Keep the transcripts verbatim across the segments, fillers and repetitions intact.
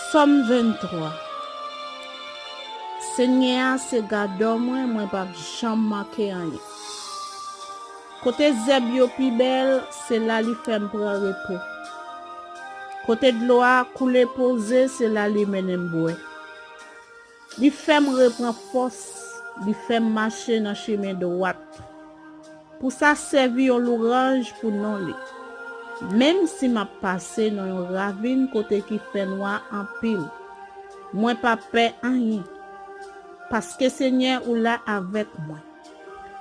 Sòm venntwa. Senyè a se gadò mwen, mwen p ap janm manke anyen. Kote zèb yo pi bèl, se la li fè m pran repo. Kote dlo a koule poze, se la li mennen m bwè. Li fè m repran fòs, li fè m mache nan chimen dwat. Pou sa sèvi yon louwanj pou non li. Menm si m ap pase nan yon ravin kote ki fè nwa anpil, mwen p ap pè anyen, paske Senyè ou la avèk mwen.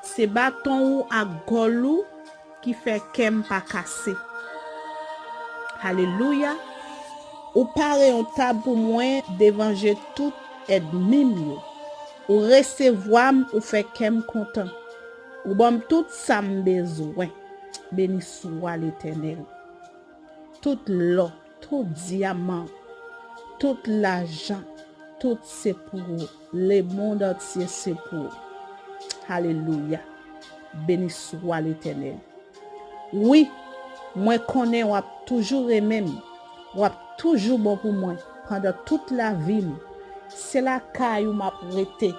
Se baton ou ak gòl ou ki fè kè m pa kase. Alelouya! Ou pare yon tab pou mwen devan je tout ènmi m yo. Ou resevwa m, ou fè kè m kontan. Ou ban m tout sa m bezwen. Beni swa Letènèl. Tout lò, tout dyaman, tout lajan, tout se pou ou. Lemonn antye se pou ou. Alelouya. Beni swa Letènèl. Wi, mwen konnen w ap toujou renmen m. W ap toujou bon pou mwen pandan tout lavi m. Se lakay ou m ap rete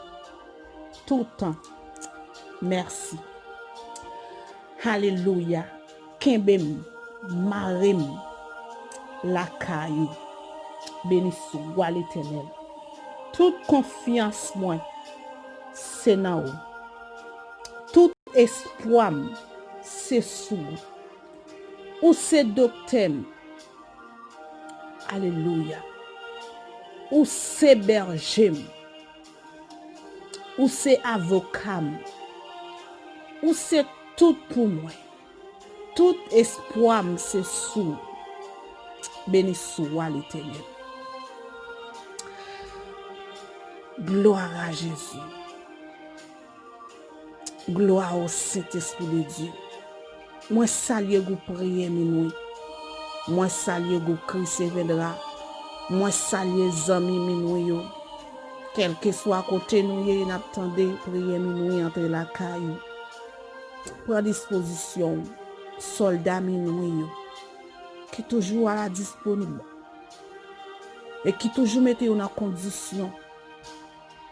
toutan. Mèsi. Alelouya. Kenbe m, mare m lakay ou. Beni swa Letènèl. Tout konfyans mwen se nan ou. Tout espwa m se sou ou. Ou se doktè m. Alelouya. Ou se bèje m. Ou se avoka m. Ou se tout pou mwen. Tout espwa m se sou ou. Beni swa Letènèl. Glwa a Jezi. Glwa o Sentespri de Dye. Mwen salye gwoup priyè minwi. Mwen salye gwoup Kris e vendra. Mwen salye zanmi minwi yo. Kèlkeswa kote nou ye, n ap tande priyè minwi antre lakay ou. Pran dispozisyon w, sòlda minwi yo, ki toujou a la disponib e ki toujou mete yo nan kondisyon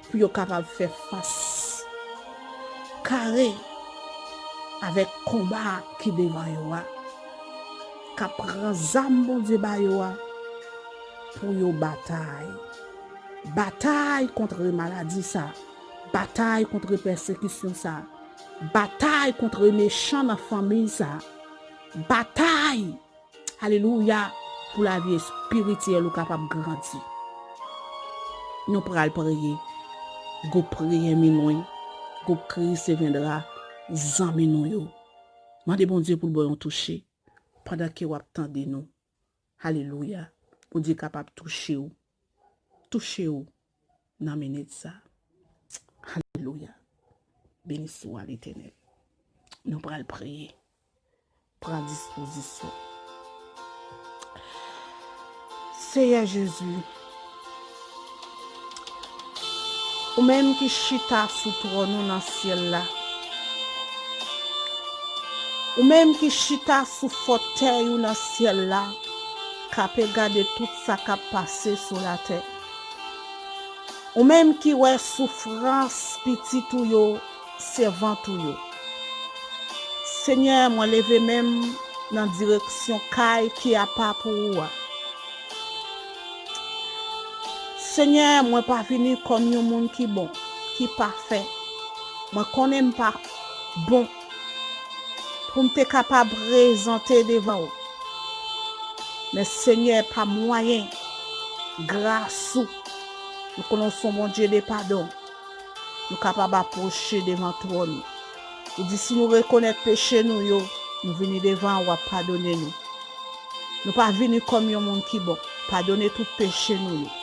pou yo kapab fè fas kare avèk konba ki devan yo a, k ap pran zam Bondye ba yo a pou yo batay. Batay kont maladi sa, batay kont pèsekisyon sa, batay kont mechan nan fanmi sa, batay Alelouya, pou lavi espirityèl ou kapab grandi. Nou pral priye. Gwoup priyè minwi, gwoup Kris e vendra, zanmi nou yo. Mande Bondye pou l ba w yon touche pandan ke w ap tande nou. Alelouya. Bondye kapab touche w. Touche w nan minit sa. Alelouya. Beni swa Letènèl. Nou pral priye. Pran dispozisyon. Seyè Jezi, ou menm ki chita sou twòn ou nan syèl la, ou menm ki chita sou fòtèy ou nan syèl la, k ape gade tout sa k ap pase sou latè. Ou menm ki wè soufrans pitit ou yo, sèvant ou yo. Senyè, mwen leve men m nan direksyon kay ki apa pou ou a. Senyè, mwen pa vini kòm yon moun ki bon, ki pafè. Mwen konnen m pa bon pou m te kapab prezante devan ou. Men Senyè, pa mwayen gras ou, nou konnen w se yon Bondye de padon, nou kapab apwoche devan twòn ou. Ou di si nou rekonèt peche nou yo, nou vini devan ou, w ap padone nou. Nou pa vini kòm yon moun ki bon. Padone tout peche nou yo.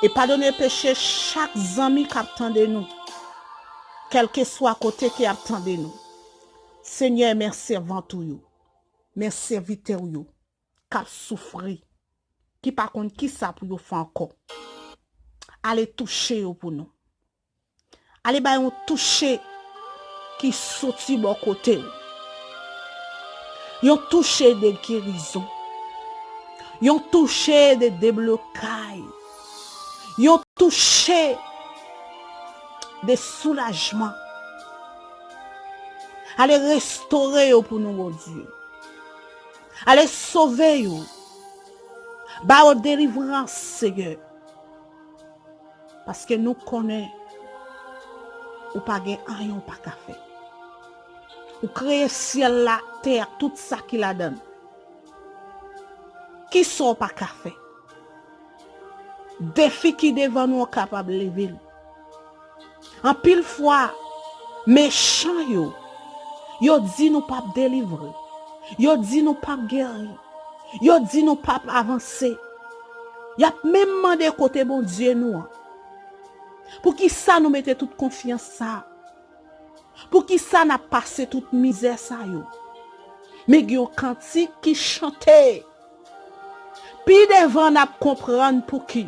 E padone peche chak zanmi k ap tande nou, kèlkeswa kote ke y ap tande nou. Senyè, men sèvant ou yo, men sèvitè w yo k ap soufri, ki pa konn kisa pou yo fè ankò. Ale touche yo pou nou. Ale bay yon touche ki soti bò kote w. Yon touche de gerizon. Yon touche de deblokay. Yon touche de soulajman. Ale restore yo pou nou, Bondye. Ale sove yo. Ba yo delivrans, Seyè. Paske nou konnen ou pa gen anyen ou pa ka fè. Ou kreye syèl la, tè ak tout sa ki ladan l. Kisa w pa ka fè? Defi ki devan nou, w kapab leve l. Anpil fwa, mechan yo, yo di nou p ap delivre. Yo di nou p ap geri. Yo di nou p ap avanse. Y ap menm mande kote Bondye nou an. Poukisa nou mete tout konfyans sa a? Poukisa n ap pase tout mizè sa yo? Men gen yon kantik ki chante. Pi devan n ap konprann pouki.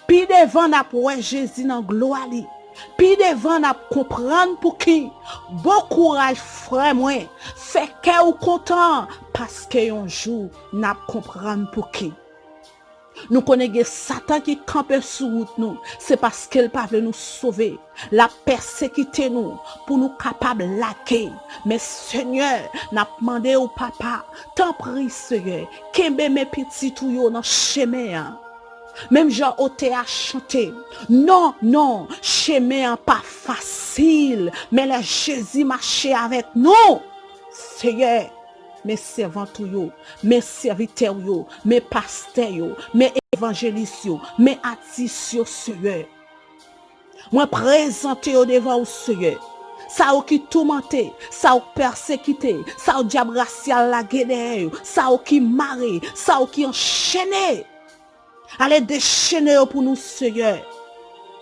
Pi devan n ap wè Jezi nan glwa li. Pi devan n ap konprann pouki. Bon kouraj frè mwen. Fè kè w kontan paske yon jou n ap konprann pouki. Nou konnen gen Satan ki kanpe sou wout nou. Se paske l pa vle nou sove. L ap pèsekite nou pou nou kapab lage. Men Senyè, n ap mande w, Papa, tanpri, Senyè, kenbe men pitit ou yo nan chemen an. Menm jan otè a chante, non, non, chemen an pa fasil, men lè Jezi mache avèk nou, Senyè, men sèvant ou yo, men sèvitè w yo, men pastè yo, men evanjelis yo, men atis yo, Senyè. Mwen prezante yo devan ou, Senyè. Sa yo ki toumante, sa yo k pèsekite, sa yo dyab rasyal lage dèyè yo, sa yo ki mare, sa yo ki anchene. Ale dechene yo pou nou, Senyè,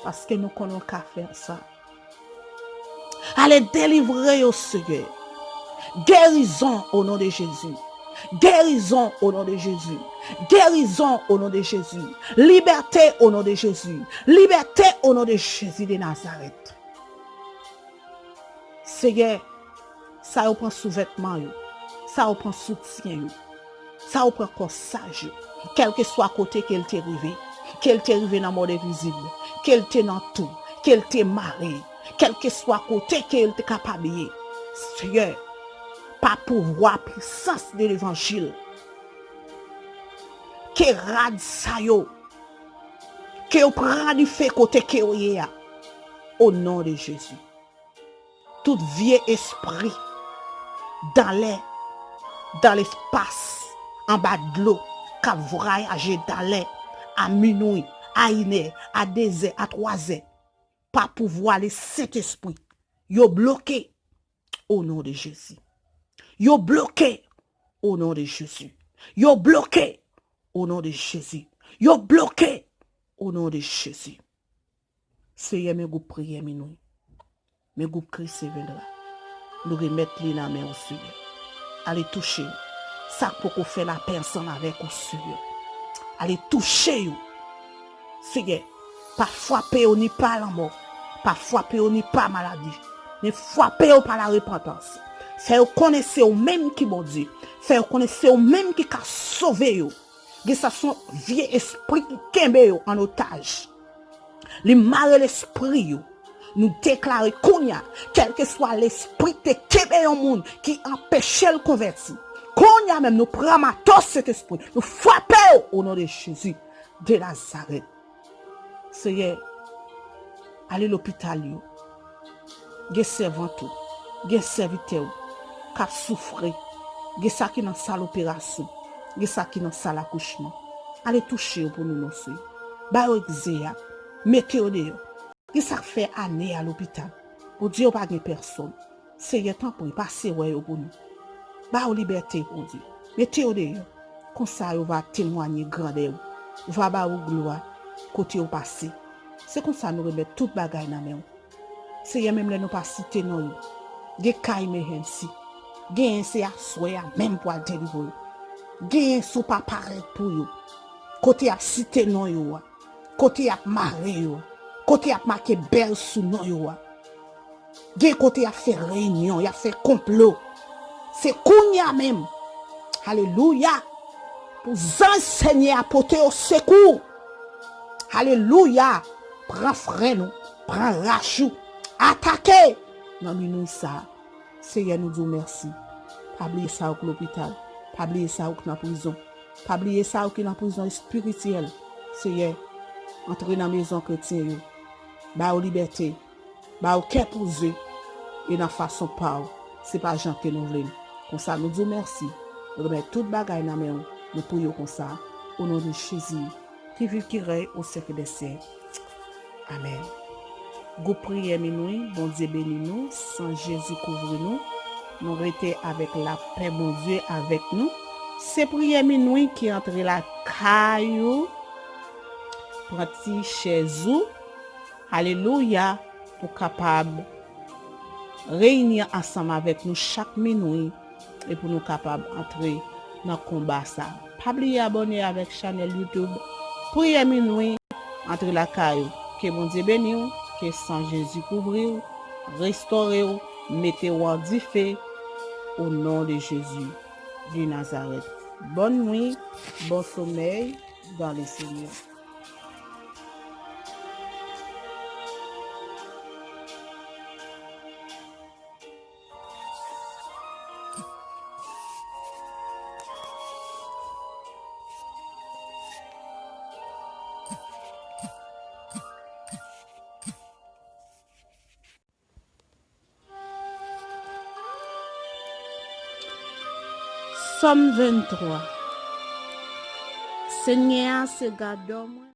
paske nou konnen w ka fè sa. Ale delivre yo, Senyè. Gerizon, o non de Jezi. Gerizon, o non de Jezi. Gerizon, o non de Jezi. Libète, o non de Jezi. Libète, o non de Jezi de Nazarèt. Senyè, sa yo pran sou vètman yo, sa yo pran soutyen yo, sa yo pran kòsaj yo, kèlkeswa kote ke l te rive, ke l te rive nan mòn envizib, ke l te nan tou, ke l te mare, kèlkeswa kote ke l te kapab ye, Senyè, pa pouvwa, pisans de levanjil, ke rad sa yo, ke yo pran dife kote ke yo ye a, o non de Jezi. Tout vye espri dan lè, dan lespas, anba dlo, k ap vwayaje dan lè, a minwi, a inè, a dezè, a twazè, pa pouvwa le Sentespri, yo bloke, o non de Jezi. Yo bloke, o non de Jezi. Yo bloke, o non de Jezi. Yo bloke, o non de Jezi. Seyè, men gwoup priyè minwi. Men gwoup Christ Reviendra. Nou remèt li nan men w, Seyè. Ale touche yo. Sa k poko fè lapè ansanm avèk ou, Seyè. Ale touche yo. Seyè, pa frape yo ni pa lanmò. Pa frape yo ni pa maladi. Men frape yo pa larepantans. Fè yo konnen se ou menm ki Bondye. Fè yo konnen se ou menm ki ka sove yo. Gen sa se yon vye espri ki kenbe yo an otaj. Li mare lespri yo. Nou deklare kounye a, kèlkeswa lespri te kenbe yon moun ki anpeche l konvèti, kounye a menm nou pran mato Sentespri, nou frape yo o non de Jezi de Nazarèt. Seyè, ale lopital yo. Gen sèvant ou, gen sèvitè ou k ap soufri. Gen sa ki nan sal operasyon, gen sa ki nan sal akouchman. Ale touche yo pou nou, non, Seyè. Ba yo egzeyat, mete yo deyò. Gen sa k fè ane a lopital. Bondye, yo pa gen pèsòn. Seyè, tanpri, pase wè yo pou nou. Ba yo libète, Bondye. Mete yo deyò. Konsa yo va temwanye grandè ou. Yo va ba ou glwa kote yo pase. Se konsa nou remèt tout bagay nan men ou. Seyè, menm lè nou pa site non yo, gen ka emejensi. Genyen se aswè a menm pou al delivre yo. Genyen si w pa parèt pou yo. Kote y ap site non yo a, kote y ap mare yo, kote y ap make bèl sou non yo a. Gen kote y ap fè reyinyon, y ap fè konplo. Se kounye a menm. Alelouya. pou zanj Senyè a pote yo sekou. Alelouya! Pran fren nou, pran rach ou, atake nan minwi sa a. Seyè, nou di w mèsi. Pa bliye sa yo k lopital. Pa bliye sa yo k nan prizon. Pa bliye sa yo ki nan prizon espirityèl. Seyè, antre nan mezon kretyen yo. Ba yo libète. Ba yo kè poze. E nan fason pa w. Se pa jan ke nou vle l. Konsa, nou di w mèsi. Nou remèt tout bagay nan men w. Nou priye w konsa. O non de Jezi, ki viv, ki rèy o syèk dè syèk. Amèn. Gwoup priyè minwi, Bondye beni nou, san Jezi kouvri nou. Nou rete avèk lapè Bondye avèk nou. Se priyè minwi ki antre lakay ou, pran ti chèz ou, alelouya, pou kapab reyini ansanm avèk nou chak minwi e pou nou kapab antre nan konba sa. Pa bliye abòne avèk chanèl YouTube Priyè Minwi. Antre lakay ou. Ke Bondye beni w, ke san Jezi kouvri w, restore w, mete w an dife, o non de Jezi de Nazarèt. Bòn nwi, bon somèy dans le Seigneur. Sòm venntwa. Senyè a se gadò mwen.